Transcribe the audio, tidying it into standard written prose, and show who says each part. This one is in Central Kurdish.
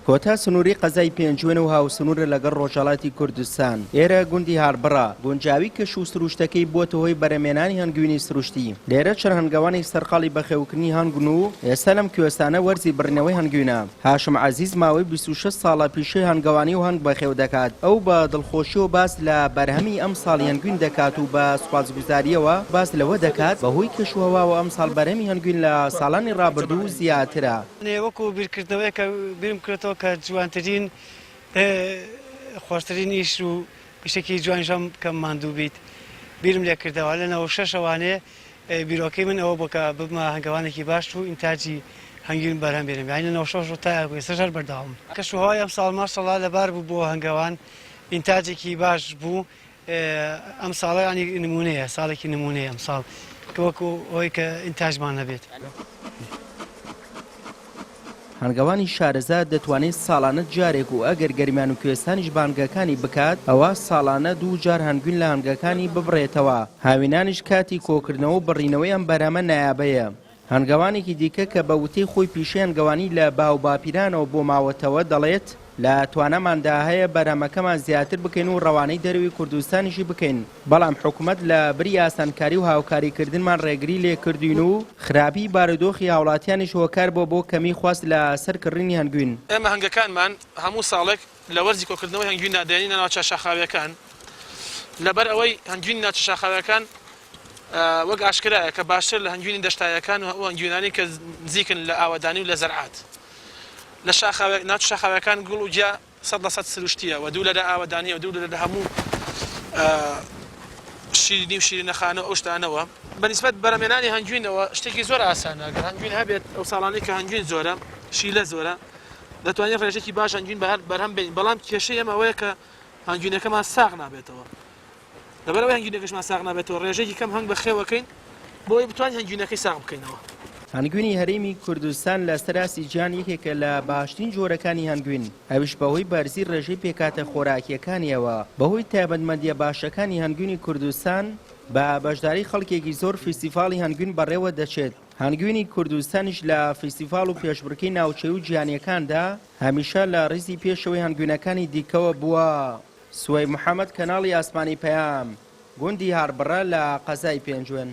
Speaker 1: کۆتا سنووری قەزای پێنجوێن و هاوسنوورە لەگەڵ ڕۆژهەڵاتی کوردستان. ئێرە گوندی هاربڕە، گونجاوی کەش و سروشتەکەی بووەتە هۆی بەرهەمهێنانی هەنگوینی سروشتی. لێرە چەند هەنگەوانێک سەرقاڵی بەخێوکردنی هەنگن و ئێستا لەم کوێستانە وەرزی بڕینەوەی هەنگوینە. هاشم عەزیز ماوەی 26 ساڵە پیشەی هەنگەوانی و هەنگ بەخێو دەکات. ئەو بە دڵخۆشیەوە باس لە بەرهەمی ئەمساڵی هەنگوین دەکات و بە سوپاسگوزارییەوە باس لەوە دەکات، بەهۆی کەشوهەواوە ئەمساڵ بەرهەمی هەنگوین لە ساڵانی ڕابردوو زیاترە.
Speaker 2: وەکو بیرکردنەوەیەکە بیرم کردەوە کە جوانترین خۆشترین ئیش و ئیشێکی جوانیش هەم کە ماندوو بیت بیرم لێ کردەوە لە 96 ەوانێ بیرۆکەی من ئەوە بوو کە ببمە هەنگەوانێکی باش و ئینتاجی هەنگوین بەرهەم بێنم یانی لە 96 تا ئێستاش هەر بەردەوامم. کەشوهەوای ئەمساڵ ماشەڵا لەبار بوو بۆ هەنگەوان ئینتاجێکی باش بوو ئەم ساڵە ینی نمونەیە ساڵێکی نمونەیە ئەم ساڵ کە وەکو ئەوەی کە ئینتاجمان هەبێت.
Speaker 1: هەنگەوانی شارەزا دەتوانێت ساڵانە جارێک و ئەگەر گەرمیان و کوێستانیش بانگەکانی بکات ئەوا ساڵانە دوو جار هەنگوین لە هەنگەکانی ببڕێتەوە، هاوینانیش کاتی کۆکردنەوە و بڕینەوەی ئەم بەرهەمە نایابەیە. هەنگەوانێکی دیکە کە بە وتەی خۆی پیشەی هەنگەوانی لە باوباپیرانەوە بۆ ماوەتەوە دەڵێت، لە تواناماندا هەیە بەرهەمەکەمان زیاتر بکەین و ڕەوانەی دەرەوەی کوردستانیشی بکەین، بەڵام حکومەت لە بری ئاسانکاری و هاوکاریکردنمان ڕێگری لێکردوین و خراپی بارودۆخی هاوڵاتیانیش هۆکار بووە بۆ کەمی خواست لە سەر کڕینی هەنگوین.
Speaker 3: ئێمە هەنگەکانمان هەموو ساڵێک لە وەرزی کۆکردنەوەی هەنگویندا دەیەنینە ناوچە شاخاوییەکان، لەبەر ئەوەی هەنگوینی ناوچە شاخاوییەکان وەک ئاشکرایە کە باشترە لە هەنگوینی دەشتاییەکان و ئەو هەنگوینانەی کە نزیکن لە ئاوەدانی و لە زەرعات. لە شاخاوی ناوچە شاخاوییەکان گوڵ و گیا 100% سروشتییە و دوورە لە ئاوەدانی و دوورە لە هەموو شیرینی و شیرینەخانە و ئەو شتانەوە. بە نیسبەت بەرهەمهێنانی هەنگوینەوە شتێکی زۆر ئاسانە، گەر هەنگوین هەبێت ئەو ساڵانەی کە هەنگوین زۆرە، شیلە زۆرە، دەتوانین ڕێژەکی باش هەنگوین بەرهەم بێنین، بەڵام کێشەی ئێمە ئەوەیە کە هەنگوینەکەمان ساغ نابێتەوە. لەبەرئەوەی هەنگوینەکەشمان ساغ نابێتەوە ڕێژەیەکی کەم هەنگ بەخێوەکەین بۆ ئەوەی بتوانین هەنگوینەکەی ساغ بکەینەوە.
Speaker 1: هەنگوینی هەرێمی کوردستان لە سەر ئاستی جیهان یەکێکە لە باشترین جۆرەکانی هەنگوین، ئەویش بەهۆی بەرزی ڕێژەی پێکهاتە خۆراکییەکانیەوە، بەهۆی تایبەتمەندییە باشەکانی هەنگوینی کوردستان بە بەشداری خەڵکێکی زۆر فیستیڤاڵی هەنگوین بەڕێوە دەچێت، هەنگوینی کوردستانیش لە فیستیڤاڵ و پێشبڕکێی ناوچەیی و جیهانییەکاندا هەمیشە لە ڕیزی پێشەوەی هەنگوینەکانی دیکەوە بووە. سوەیب محەمەد کەناڵی ئاسمانی پەیام، گوندی هاربڕە لە قەزای پێنجوێن.